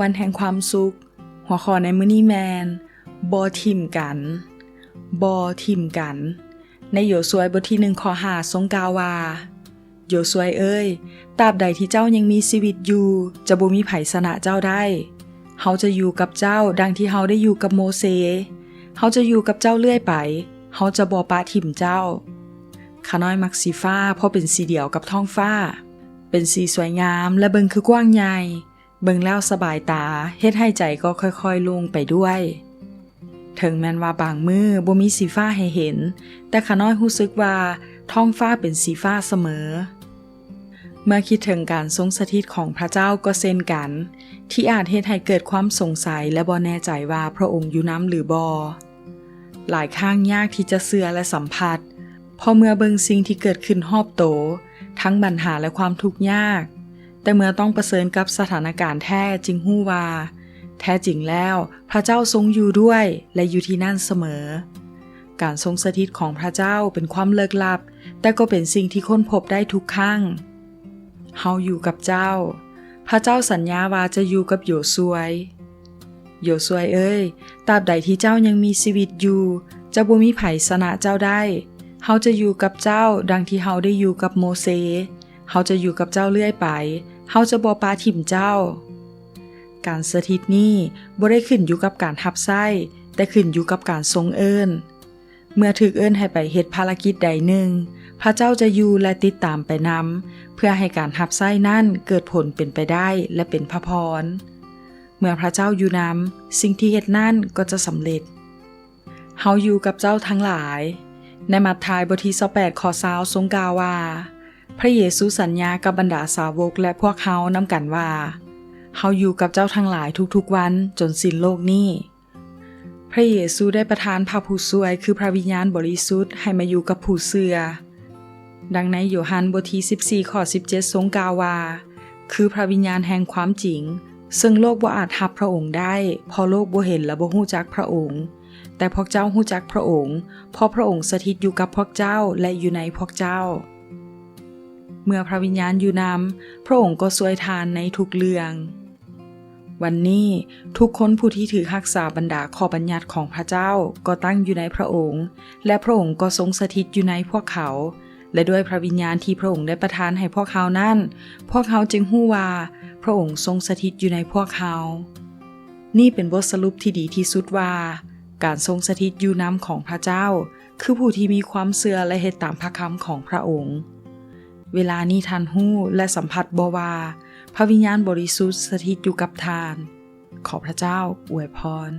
ວັນແຫ່ງຄວາມສຸກ. ຫົວຂໍ້ໃນມື້ນີ້ແມ່ນ ບໍ່ຖິ້ມກັນ, ບໍ່ຖິ້ມກັນ. ໃນໂຢຊວຍບົດທີໜຶ່ງ ຂໍ້ຫ້າ ຊົງກ່າວວ່າ, ໂຢຊວຍເອີຍ, ຕາບໃດທີ່ເຈົ້າຍັງມີຊີວິດຢູ່, ຈະບໍ່ມີໃຜຊະນະເຈົ້າໄດ້. ເຮົາຈະຢູ່ກັບເຈົ້າ ດັ່ງທີ່ເຮົາໄດ້ຢູ່ກັບໂມເຊ. ເຮົາຈະຢູ່ກັບເຈົ້າເລື້ອຍໄປ. ເຮົາຈະບໍ່ປະຖິ້ມເຈົ້າ. ຂ້ານ້ອຍມັກສີຟ້າ ເພາະເປັນສີດຽວກັບທ້ອງຟ້າ. ເປັນສີສວຍງາມ ແລະ ເບິ່ງຄືກວ້າງໃຫຍ່. ເບິ່ງແລ້ວສະບາຍຕາ, ເຮັດໃຫ້ໃຈກໍຄ່ອຍໆໂລ່ງໄປດ້ວຍ. ເຖິງແມ່ນວ່າບາງມື້ບໍ່ມີສີຟ້າໃຫ້ເຫັນ, ແຕ່ຂ້ານ້ອຍຮູ້ສຶກວ່າທ້ອງຟ້າເປັນສີຟ້າສະເໝີ. ເມື່ອຄິດເຖິງການຊົງສະຖິດຂອງພະເຈົ້າກໍເຊັ່ນກັນ, ທີ່ອາດເຮັດໃຫ້ເກີດຄວາມສົງໄສ ແລະ ບໍ່ແນ່ໃຈວ່າພະອົງຢູ່ນຳຫຼືບໍ່. ຫຼາຍຄັ້ງຍາກທີ່ຈະເຊື່ອ ແລະ ສຳຜັດ, ເພາະເມື່ອເບິ່ງສິ່ງທີ່ເກີດຂຶ້ນຮອບໂຕ, ທັງບັນຫາ ແລະ ຄວາມທຸກຍາກ, ແຕ່ເມື່ອຕ້ອງປະເຊີນກັບສະຖານະການແທ້ ຈຶ່ງຮູ້ວ່າ ແທ້ຈິງແລ້ວ ພະເຈົ້າຊົງຢູ່ດ້ວຍ ແລະ ຢູ່ທີ່ນັ້ນສະເໝີ. ການຊົງສະຖິດຂອງພະເຈົ້າເປັນຄວາມເລິກລັບ, ແຕ່ກໍເປັນສິ່ງທີ່ຄົ້ນພົບໄດ້ທຸກຄັ້ງ. ເຮົາຢູ່ກັບເຈົ້າ. ພະເຈົ້າສັນຍາວ່າຈະຢູ່ກັບໂຢຊວຍ. ໂຢຊວຍເອີຍ, ຕາບໃດທີ່ເຈົ້າຍັງມີຊີວິດຢູ່, ຈະບໍ່ມີໃຜຊະນະເຈົ້າໄດ້. ເຮົາຈະຢູ່ກັບເຈົ້າ ດັ່ງທີ່ເຮົາໄດ້ຢູ່ກັບໂມເຊ. ເຮົາຈະຢູ່ກັບເຈົ້າເລື້ອຍໄປ. ເຮົາຈະບໍ່ປະຖິ້ມເຈົ້າ. ການສະຖິດນີ້ບໍ່ໄດ້ຂຶ້ນຢູ່ກັບການຮັບໃຊ້, ແຕ່ຂຶ້ນຢູ່ກັບການຊົງເອີ້ນ. ເມື່ອຖືກເອີ້ນໃຫ້ໄປເຮັດພາລະກິດໃດໜຶ່ງ, ພະເຈົ້າຈະຢູ່ ແລະ ຕິດຕາມໄປນຳ, ເພື່ອໃຫ້ການຮັບໃຊ້ນັ້ນເກີດຜົນເປັນໄປໄດ້ ແລະ ເປັນພະພອນ. ເມື່ອພະເຈົ້າຢູ່ນຳ, ສິ່ງທີ່ເຮັດນັ້ນກໍຈະສຳເລັດ. ເຮົາຢູ່ກັບເຈົ້າທັງຫຼາຍ. ໃນມັດທາຍບົດທີຊາວແປດ ຂໍ້ຊາວ ຊົງກ່າວວ່າ, ພະເຢຊູສັນຍາກັບບັນດາສາວົກ ແລະ ພວກເຮົານຳກັນວ່າ, ເຮົາຢູ່ກັບເຈົ້າທັງຫຼາຍທຸກໆວັນ ຈົນສິ້ນໂລກນີ້. ພະເຢຊູໄດ້ປະທານພະຜູ້ຊ່ວຍ ຄືພະວິນຍານບໍລິສຸດ ໃຫ້ມາຢູ່ກັບຜູ້ເຊື່ອ. ດັ່ງໃນໂຢຮັນບົດທີສິບສີ່ ຂໍ້ສິບເຈັດ ຊົງກ່າວວ່າ, ຄືພະວິນຍານແຫ່ງຄວາມຈິງ, ເຊິ່ງໂລກບໍ່ອາດຮັບພະອົງໄດ້, ເພາະໂລກບໍ່ເຫັນ ແລະ ບໍ່ຮູ້ຈັກພະອົງ. ແຕ່ພວກເຈົ້າຮູ້ຈັກພະອົງ, ເພາະພະອົງສະຖິດຢູ່ກັບພວກເຈົ້າ ແລະ ຢູ່ໃນພວກເຈົ້າ. ເມື່ອພະວິນຍານຢູ່ນຳ, ພະອົງກໍຊ່ວຍທ່ານໃນທຸກເລື່ອງ. ວັນນີ້, ທຸກຄົນຜູ້ທີ່ຖືກຮັກສາບັນດາຂໍ້ບັນຍັດຂອງພະເຈົ້າກໍຕັ້ງຢູ່ໃນພະອົງ, ແລະ ພະອົງກໍຊົງສະຖິດຢູ່ໃນພວກເຂົາ, ແລະ ດ້ວຍພະວິນຍານທີ່ພະອົງໄດ້ປະທານໃຫ້ພວກເຮົານັ້ນ, ພວກເຮົາຈຶ່ງຮູ້ວ່າພະອົງຊົງສະຖິດຢູ່ໃນພວກເຮົາ. ນີ້ເປັນບົດສະຫຼຸບທີ່ດີທີ່ສຸດວ່າ, ການຊົງສະຖິດຢູ່ນຳຂອງພະເຈົ້າ ຄືຜູ້ທີ່ມີຄວາມເຊື່ອ ແລະ ເຮັດຕາມພະຄຳຂອງພະອົງ. ເວລານີ້ທ່ານຮູ້ ແລະ ສຳຜັດບໍ່ວ່າ ພະວິນຍານບໍລິສຸດສະຖິດຢູ່ກັບທ່ານ? ຂໍພະເຈົ້າອວຍພອນ.